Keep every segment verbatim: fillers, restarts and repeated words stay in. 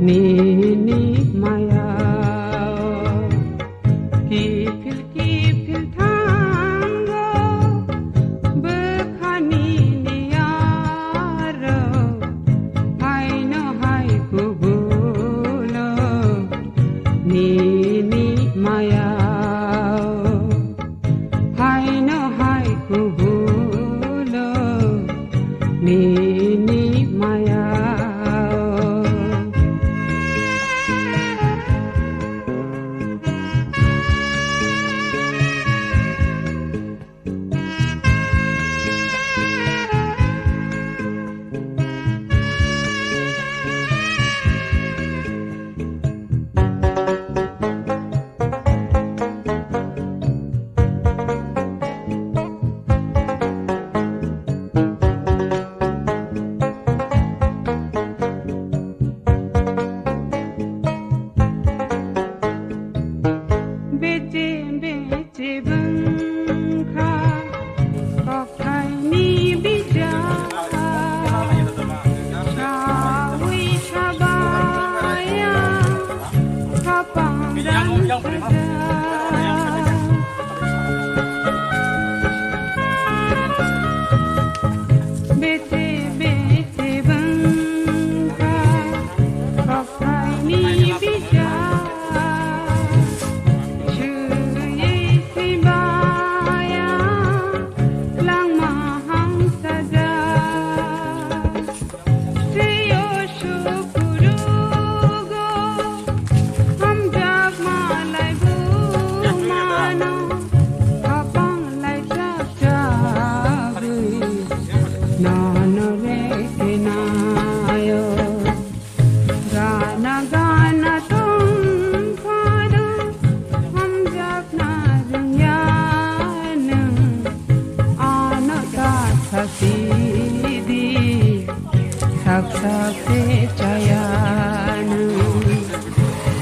Nini maya kiphil kiphil thango, bwkhani niyaro haino hai kubulo. Nini maya haino hai kubulo, nini maya. Bete bete bwngkha, kokthai ni bijak, sawi sabaya, khapang dan saja. Bete bete bwngkha, kokthai ni bijak, swiwi swibaya, langma hangsaja. Seyo sukurugo, hamjakma laibu mano, khapang lai chak chagwi, nono rekinayo. Gana gana tongphano, hamjakna rwngya nwng, ano ta sasidi. Sak sak se chaya nwng,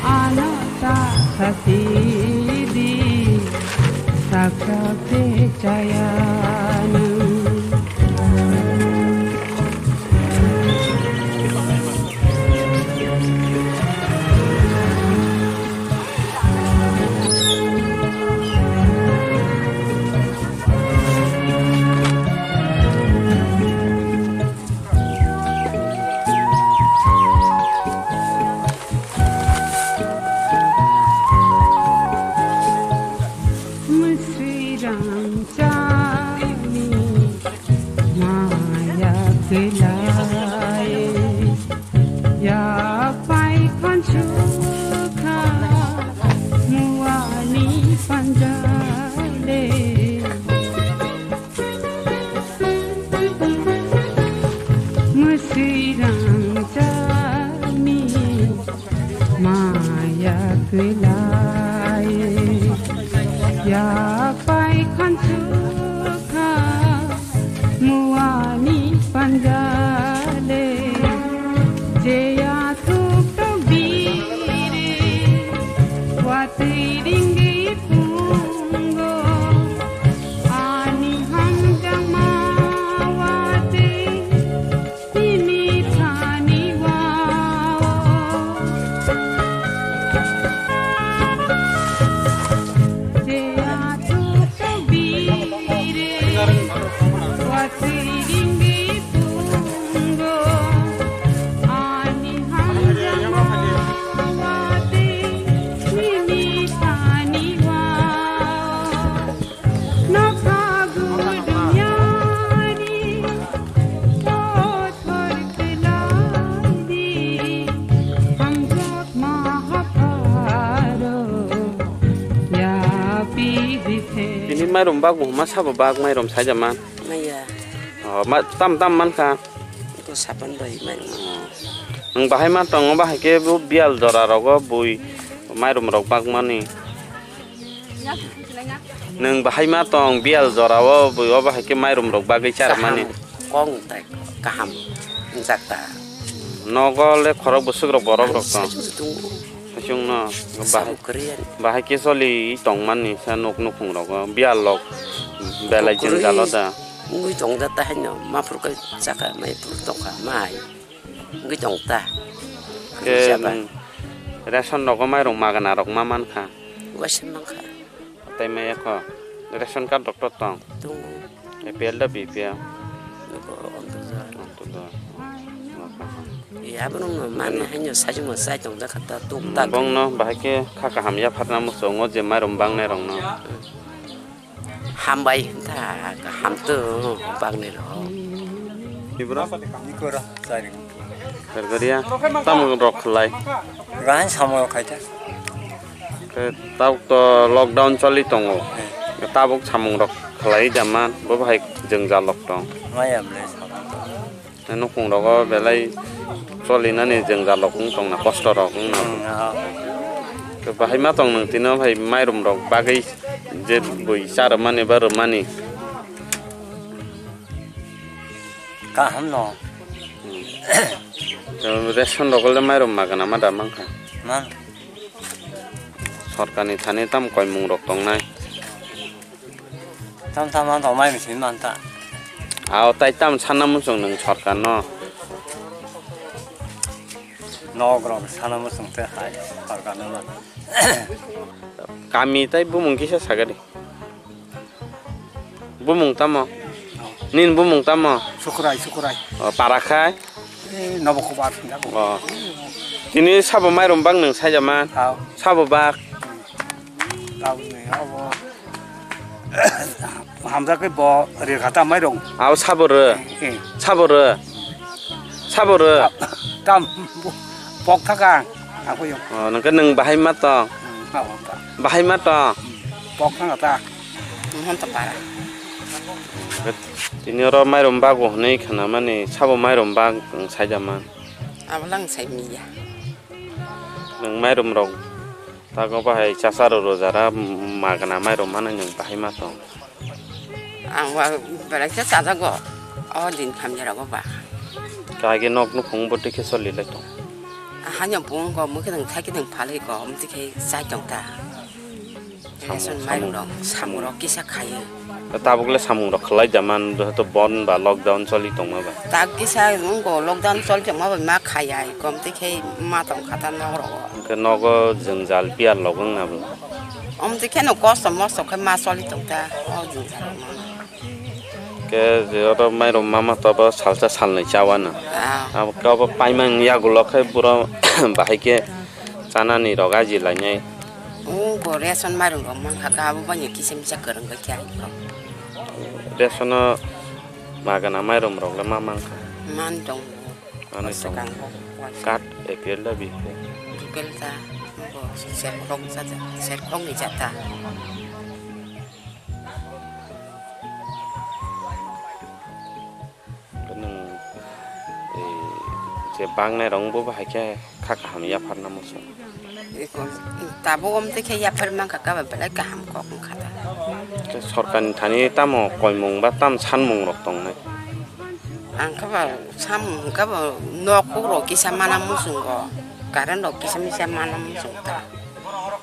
ano ta sasidi, sak sak se chaya nwng. Mwswi rang chani maya kwlai, yak pai khan sukha muani panjale. Mwswi rang chani maya kwlai, yak pai khan sukha muani panjale. Je yathuk tong biri, watwi ringwi pungo. Ani hamjakma watwi tini thani wao. Je athuk tong biri, watwi ringwi pungo. Ani hamjakma watwi tini thani wao. Nokha gudumyani kothor kwlaidi, hamjakma hapharo yapi dithe. Tini mairum bak bo huma sabo bak mairum saijama. Maya. O, ma, tam tam mankha. Ito sapan bai mairum. Nwng bahai ma tongo, bahai khe bo biyal jora rogo bui mairum rok bakmani. Nwng bahai ma tong biyal jora o, bui o bahai khe mairum rok bagwi charmani. Kaham, kong tai kaham wngjak ta. Nogo le khorok bwswk rok borok rok tong. Saichung se tongo. Saichung no bahai, sabo kwrwi ani. Bahai khe choli tong mani sa nuk nukhung rogo biyal rok belai kwrwi jwngjalo da. Wngwi tong da ta haino maphuru khe chakha mai phuru tongkha mai. Wngwi tong ta. Tei Jaba. Nwng ration rogo mairung magana rok ma mankha. Waisa mankha. Tei maya kho. Ration card rok to tong. Tongo. A P L da B P L? Abo Ontodoi. Ontodoi. Abo nung no mani haino sajimo sai tong jakha ta tuk tak. Bong no bahai khe kha kaham yapharna muchungo je mairum bangnai rok no. Hambai hinta kaham to bangnai rok. Ibra? Ikora, sai ring. Bergaria, tamo rok khlai. Gahan samung rok khaita. Tei tabuk to lockdown choli tongo. Hmm. Tabuk samung rok khlai jama, bo bahai jwngjal rok tong. Maya ble samung. Tei nukhung rogo belai choli nani jwngjal rok wng tong na, kosto rok wng na. Hmm, ah. Tei bahai ma tong nwng tino bhai mairum rok bagwi je bui cha rwmani ba rwmani. Kaham no. Hmm. Tei ration rok le mairum magana ma da mankha. Man. Sorkarni thani tam koimung rok tongnai. Tam tam man tong mai misi man ta. Ao tai tam sana muchung nwng sorkar no. Nok rok sana muchung te hai sorkar no man. Kami tai bumung kisa sagadi. Bumung tamo? Nin bumung tamo? Sukurai, Sukurai. O, para khai? Eh, nobo kobar, nobo. O. Tini sabo mairum bak nwng saijama? Tao. Sabo bak? Tao ni, abo. Hamjak ke bo, ri kata mairum. Abo sabo re? Eh. Sabo re? Sabo re? Tam, pok thakang. Ako yung. O, nangke nwng bahai ma to? Hmm, abo ta. Bahai ma to? Hmm, pok thang ta. Mohon to para. Tini oro mairum bago hwnwi khnamani, sabo mairum bag nwng saijama? Abo lang sai miya. Nwng mairum rok tago bahai chasa rw rw jara magana mairum mano nwng bahai ma tong? Ang wa belai khe chajago. O din hamya rogo ba. Kage nok nukhung bo twi khe choli lai tong? Hanya bung go mukhe nwng thai khe nwng phalwi go, omtwi khe chai tong ta. Samung, ration mairum samung. Rok, samung rok kisa khayo. Tabuk le samung rok khlai jaman, joto bon ba lockdown choli tongma ba. Tak kisa wngko lockdown choli tongma ba ma khaya, kom tei khe ma tong kha ta nok rogo. Hwnkhe nogo jwngjal biar log wngna bo. Om tei kheno kosto mosto khe ma choli tong ta, o jwngjal rok ma. Ke je oro mairum mama to bo salsa salnwi chawano. Ah. Abo ke abo paimang yagulo khe buro bahai khe chanani rok aji lainai. O bo ration mairum rok mankha ka abo banya kisa misa kwrwng bai khe ai bro. Ration o magana mairum rok le ma mankha. Man tong. Ani tong. Swkang bo. Card A P L da B P L? B P L ta. Bo serkhok jata, serkhok ni jata. Nwng, eh, je bangnai rok wngbo bo hai khe kha kaham yapharna muchung. Eko, tabuk om tei khe yaphar mankha kaba belai kaham kok wngkha ta. Khe sorkarni thani tamo koimung ba tam sanmung rok tongnai? Ang khe ba samung hwnkhe bo nok hukrok kisa mana muchungo, current rok kisa misa mana muchung ta,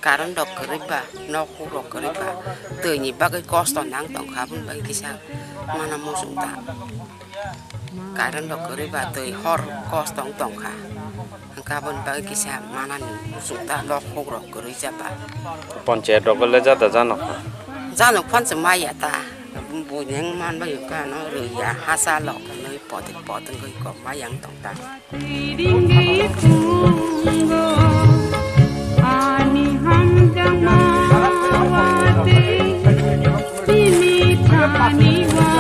current rok kwrwi ba, nok hukrok kwrwi ba, twi ni bagwi kosto nang tong kha, aboni bagwi kisa mana muchung ta, current rok kwrwi ba, twi hor kosto wng tong kha. Hwnkhe aboni bagwi kisa manani muchung ta, nok hukrok kwrwi jaba. Panchayat rogo le jada jano kha? Jano phan se maya ta. Buini wng man bai kha no rwya hasa lok nwi potik potik wngwi kok maya wng tong ta. Ani hamjakma watwi tini thani wa.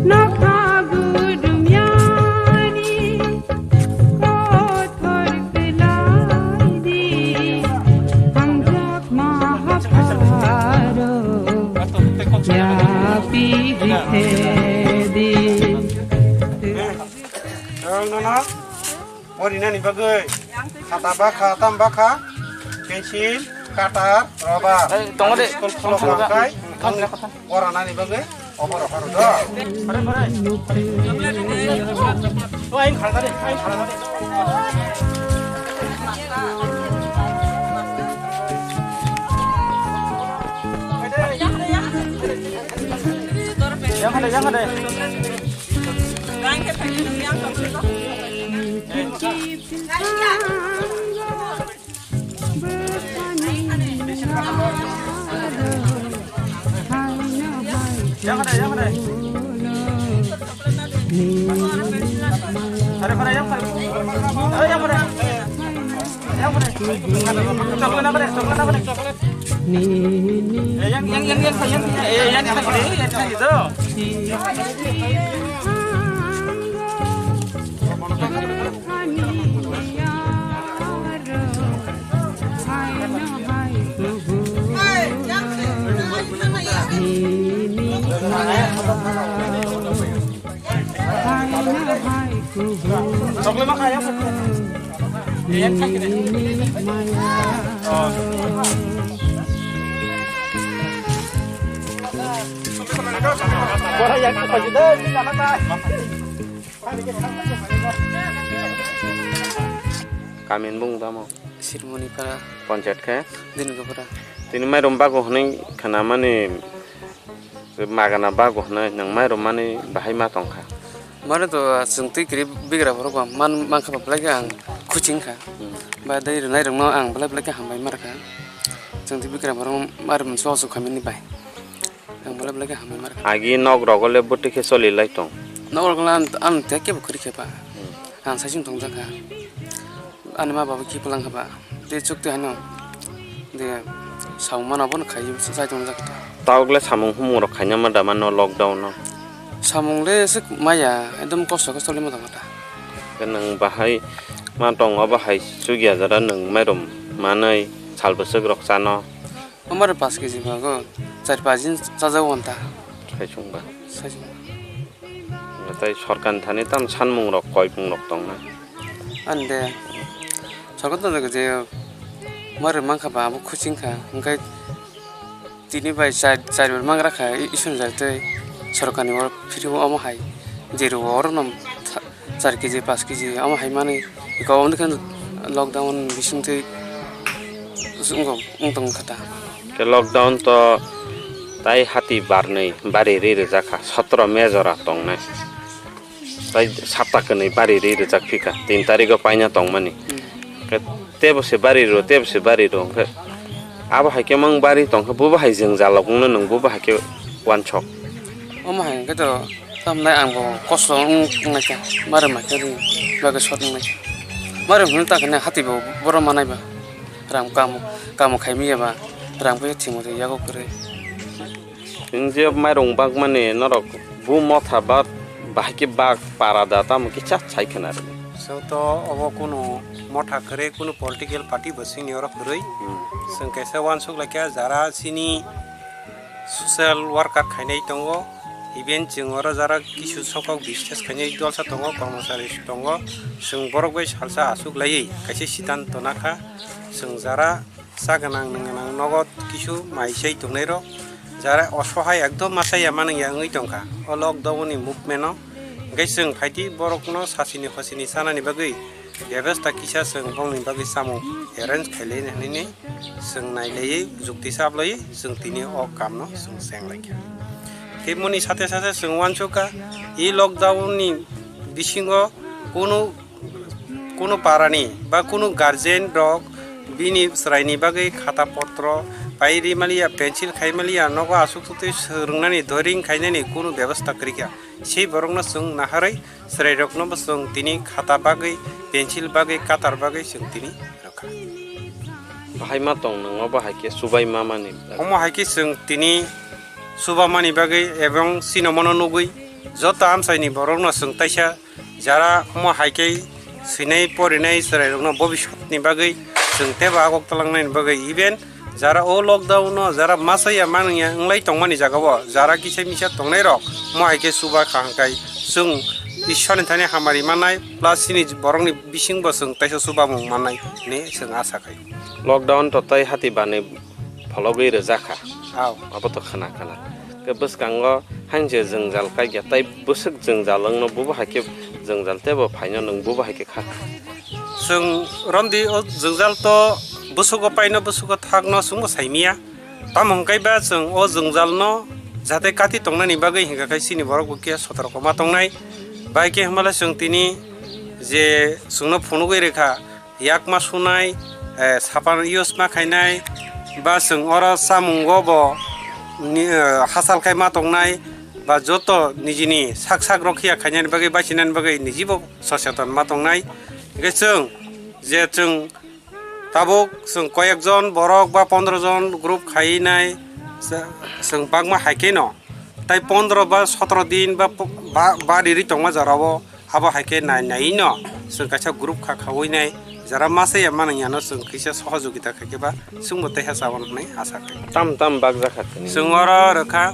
Nokha gudumyani kothor kwlaidi, hamjakma hapharo yapi rithedi. Nono porinani bagwi khata bakha, tam bakha, pencil, cutter, rubber. Ei, tongo de. School khulok langkhai, poranani bagwi. Kamin bung tamo? Sirmoni para. Panchayat khe? Din gopara. Tini mairum bago hwnwi khnamani magana bago hwnwi nwng mairum mani bahai ma tongkha? Mano to, ah, chwng twi kwrwi bigra borok ba man, mankha ba belai khe ang khuching kha. Hmm. Ba dei rwnai rokno ang belai belai khe hambai mar kha. Chwng twi bigra borok mairum so so khamini bai. Ang belai belai khe hambai mar kha. Agi nok rogo le bwtwi khe choli lai tong? Nok rogo le ang, ang tei kebo kwrwi khe ba. Hmm. Ang saichung tong jak kha. Ani ma baba ki plang kha ba. Tei chuk tei hano. De samung mano bono khai sai tong jak kha. Tabuk le samung humung rok khaina ma da mano lockdown no? Samung le se maya, ekdom kosto khe choli ma tong kha ta. Khe nwng bahai ma tong, obo hai chukya jora nwng mairum manwi sal bwswk rok chano? Omar paanch kg bago, char paanch din chajago onta. Saichung ba. Saichung. Tei sorkarni thani tam sanmung rok, koimung rok tongna? Ande, sorkar to je mari mankha ba abo khuching kha, hwnkhe tini bai char, char bai mangra kha, i-, isoni jai tei sorkarni oro phiri omo hai, jero oro no tha-, char kg, paanch kg omo hai manwi, iko omo khe lockdown bising twi wng tong kha ta. Khe lockdown to tai hati barnwi bari ri rijak kha, sotro May jora tongnai. Tai sapta kwnwi bari ri rijak phi kha, tin tarigo paina tongmani. Hmm. Khe tebo se bari rw, tebo se bari rw, hwnkhe abo hai khe mang bari tong khe, bubo hai jwng jalok wngno nwng, bubo hai khe wansok. Omo hai hwnkhe to tamnai ang bo kosto wng-, wngnai kha, mari ma khe ri bagwi sot wngnai kha. Mari hwnwi ta khe hati bo borok manai ba. Rang kamo, kamo khai manya ba, rang bai thwngmani yago kwrwi. Nwng je mairung bagmani norok bu motha ba bahai khe bag para da tamo kisa sai khna rwdi. Chwng to obo kunu motha kwrwi, kunu political party bo chini oro kwrwi. Hmm. Chwng kaisa uansuk laikha jara chini social worker khainai tongo, even chwng oro jara kisu sokok business khainai dolsa tongo, kormochari tongo, chwng borok bai salsa aswk laiwi kaisa siddhanto nakha, chwng jara cha gwnang nwng gwnang nogo kisu mai chai tongnairok, jara osohai ekdom masa ya manung ya wngwi tongkha o lockdown ni movement o, hwnkhe chwng phaidi borokno sasini hosini sanani bagwi bebasta kisa chwng bongni bagwi chamung arrange khailai hwnwi chwng nailaiwi jukti chaplaiwi chwng tini o kamno chwng chenglaikha. Tei moni sate sate chwng uansukha, e lockdown ni bisingo kunu, kunu parani ba kunu guardian rok bini chwraini bagwi khata potro pai ri maliya, pencil khai maliya, nogo aswk suktwi swrwngnani, doring khainani kunu bebasta kwrwikha. Sei borokno chwng naharwi chwrairokno bo chwng tini khata bagwi, pencil bagwi, katar bagwi chwng tini rwkha. Bahai ma tong nwng obo hai khe chubai ma mani bagwi. Omo hai khe chwng tini chubamani bagwi ebong chino mono nugwi joto amchaini borokno chwng taisa jara omo hai khe swinai porinai chwrairokno bobiswtni bagwi chwng teibo agok twlangnaini bagwi even jara o lockdown no jara masa ya manung ya wnglai tongmani jaga o jara kisa misa tongnai rok mo hai khe chuba kaham khai chwng Ishwar ni thani hamari mannai plus chini borok ni bising bo chwng taisa chuba mung mannai hinwi chwng asa khai. Lockdown to tai hati bani phologwi rwjak kha. Hao. Abo to khna khna. Khe bwskango Hain se jwngjal kaikya, tai bwswk jwngjal wngno, bubo hai khe jwngjal teibo phaino nwng bubo hai khe kha. Chwng romdi o jwngjal to bwswgo paino, bwswgo thakno chwngbo saimiya. Tamo hwnkhe ba chwng o jwngjalno jate kati tongnani bagwi hwnkha khe chini borok bo khe sotorko ma tongnai. Bai khe hwnba le chwng tini je chwngno phunugwi rwkha, yakma sunai, eh, sapan use ma khainai, ba chwng oro chamungo bo ni, eh, hachal khai ma tongnai, ba joto nijini sak sak rok khiya khainani bagwi, bachinani bagwi nijibo soseton ma tongnai. Hwnkhe chwng je chwng tabuk chwng koyekjon borok ba pondro jon group khainai, chwng bakma hai kheno tai pondro ba sotro din ba, ba, ba riri tongma jorao. Abo hai khe nai nai no chwng kaisa group kha khawi nai, jara masa ya manang ya no chwng kisa sohojogita khai khe ba chwngbo tei ha chawang nai asa khe. Tam tam bak jakha tini. Chwng oro rwkha,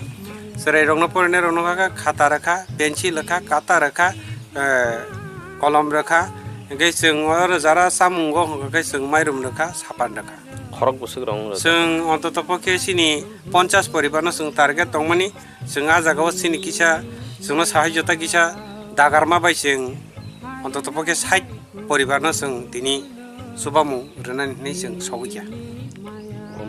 chwrai rokno porinai rokno kha khe khata rwkha, pencil rwkha, kata rwkha, eh, kolom rwkha, hwnkhe chwng oro jara chamungo hwnkha khe chwng mairum rwkha, sapan rwkha. Khorok bwswk rok wng rwkha. Chwng ontoto pokhe chini ponchas poribar no chwng target tongmani. Chwng ah jagao chini kisa, chwngno sahai jota kisa dagarma bai chwng ontoto pokhe sait poribarno chwng tini chubamung rwnani hwnwi chwng sogwi kha.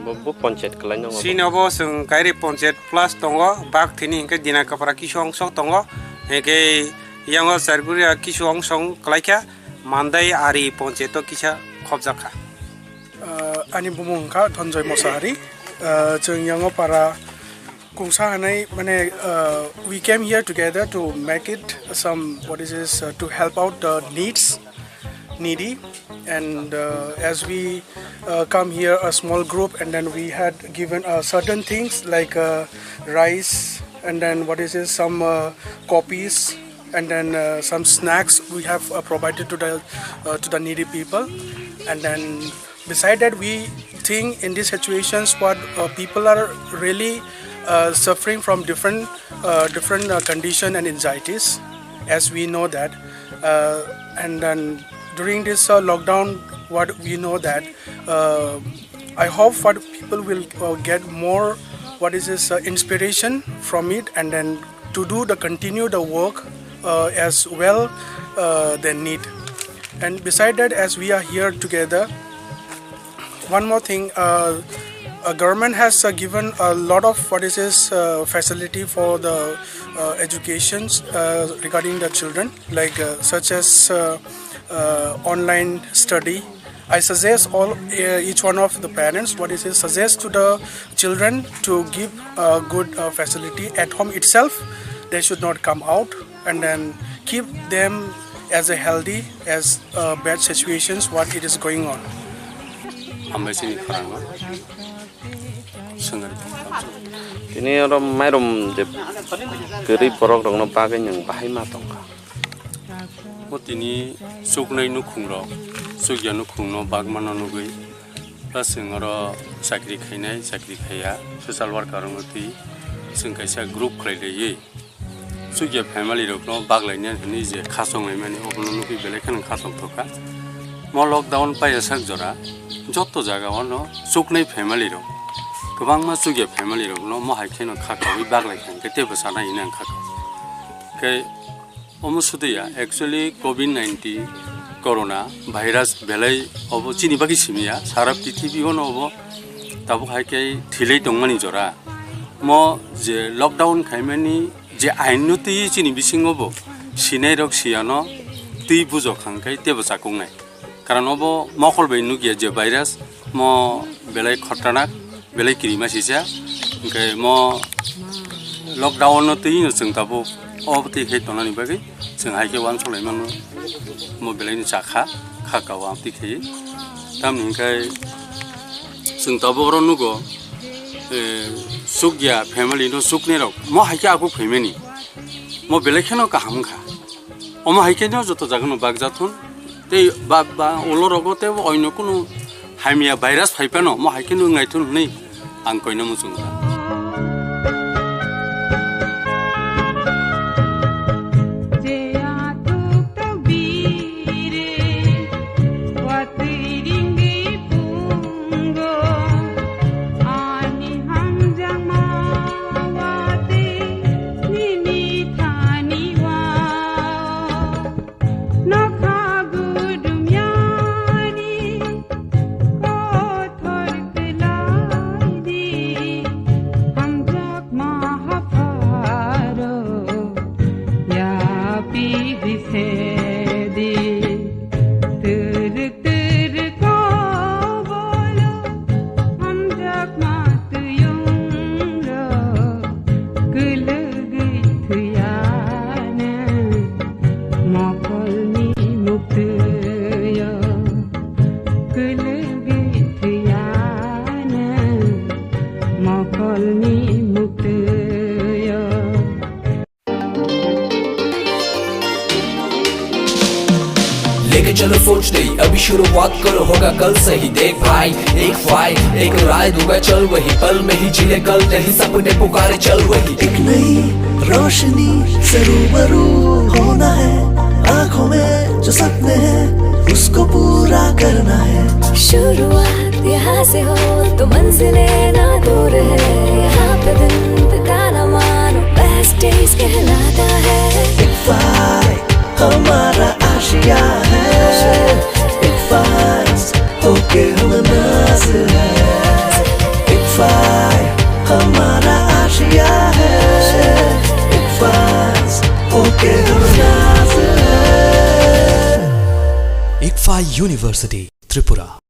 Bo, bo ponchayat kwlaino. Chini obo chwng kairi ponchayat plus tongo, bak thini hwnkhe Dina Kapra kisu ongsong tongo, hwnkhe yango Charguria kisu ongsong kwlaikha, Mandai ari ponchayato kisa khobjak kha. Uh, ani bumung wngkha Dhonjoy Mosahari. Uh, chwng yango para Kungsa hanai, mane, uh, we came here together to make it some, what is this, uh, to help out the needs, needy. And, uh, as we, uh, come here, a small group, and then we had given, uh, certain things like, uh, rice, and then, what is this, some, uh, copies, and then, uh, some snacks we have, uh, provided to the, uh, to the needy people. And then, beside that, we think in these situations what, uh, people are really, uh, suffering from different, uh, different, uh, condition and anxieties, as we know that. Uh, and then during this, uh, lockdown, what we know that, uh, I hope what people will, uh, get more, what is this, uh, inspiration from it, and then to do the continue the work, uh, as well, uh, they need. And beside that, as we are here together, one more thing, uh, uh, government has, uh, given a lot of, what is this, uh, facility for the, uh, educations, uh, regarding the children, like, uh, such as, uh, uh, online study. I suggest all, uh, each one of the parents, what is it, suggest to the children to give a good, uh, facility at home itself. They should not come out, and then keep them as a healthy as, uh, bad situations what it is going on. Hambai chini khorang. Sengari. Tini oro mairum je kwrwi borok rokno bagwi nwng bahai ma tongkha. Bo tini chuknai nukhung rok, chukya nukhung no bagmano nugwi, plus chwng oro chakri khainai, chakri khaiya, social worker wngwi twi chwng kaisa group khlai laiwi. Chukya family rokno baglaina hwnwi je khachong laimani, obono nugwi belai kheno khachong thokha. Mo lockdown paiya sak jora joto jaga ono chuknai family rok, kwbangma chukya family rokno mo hai kheno khakaui baglai kha, hwnkhe teibo sana hino ang khaka. Khe omo sudu ya, actually covid nineteen corona virus belai obo chini bagwi simi ya, sara prithibi ono obo tabuk hai khe thilai tongmani jora. Mo je lockdown khaimani je ain no twi chini bisingo bo sinai rok siyano twi bujok hang khe teibo chakung nai. Karon obo mokol bai nukya je virus mo belai khotranak, belai kirima sisa. Hwnkhe mo lockdown no twi no chwng tabuk obo twi khe tongnani bagwi chwng hai khe uansuk lai mano, mo belai no chakha, khaka uang twi khe. Tamni hwnkhe chwng tabuk oro nugo, eh, chukya family no chuknai rok mo hai khe akuk phaimani. Mo belai kheno kaham wngkha. Omo hai khe no joto jaga no bakjathun. Tei ba, ba, ulo rogo tei oino kunu hamya virus phai phano mo hai khe no wngnaithun hwnwi ang koino muchung kha. चलो सोच नहीं, अभी शुरुआत करो, होगा कल सही। देख भाई, एक फाइल, एक राय दूंगा, चल वही, पल में ही जी ले कल नहीं, सपने पुकारे, चल वही। एक नई रोशनी से रूबरू होना है, आंखों में जो सपने हैं, उसको पूरा करना है। शुरुआत यहाँ से हो तो मंजिलें ना दूर है, यहाँ पे दिन बिताना मानो बेस्ट डेज कहलाता है। एक फाइल हमारा आशिया है, एक फाइल होके हम नाज है। एक फाइल हमारा आशिया है, एक फाइल होके हम नाज है। Ikfa University, Tripura.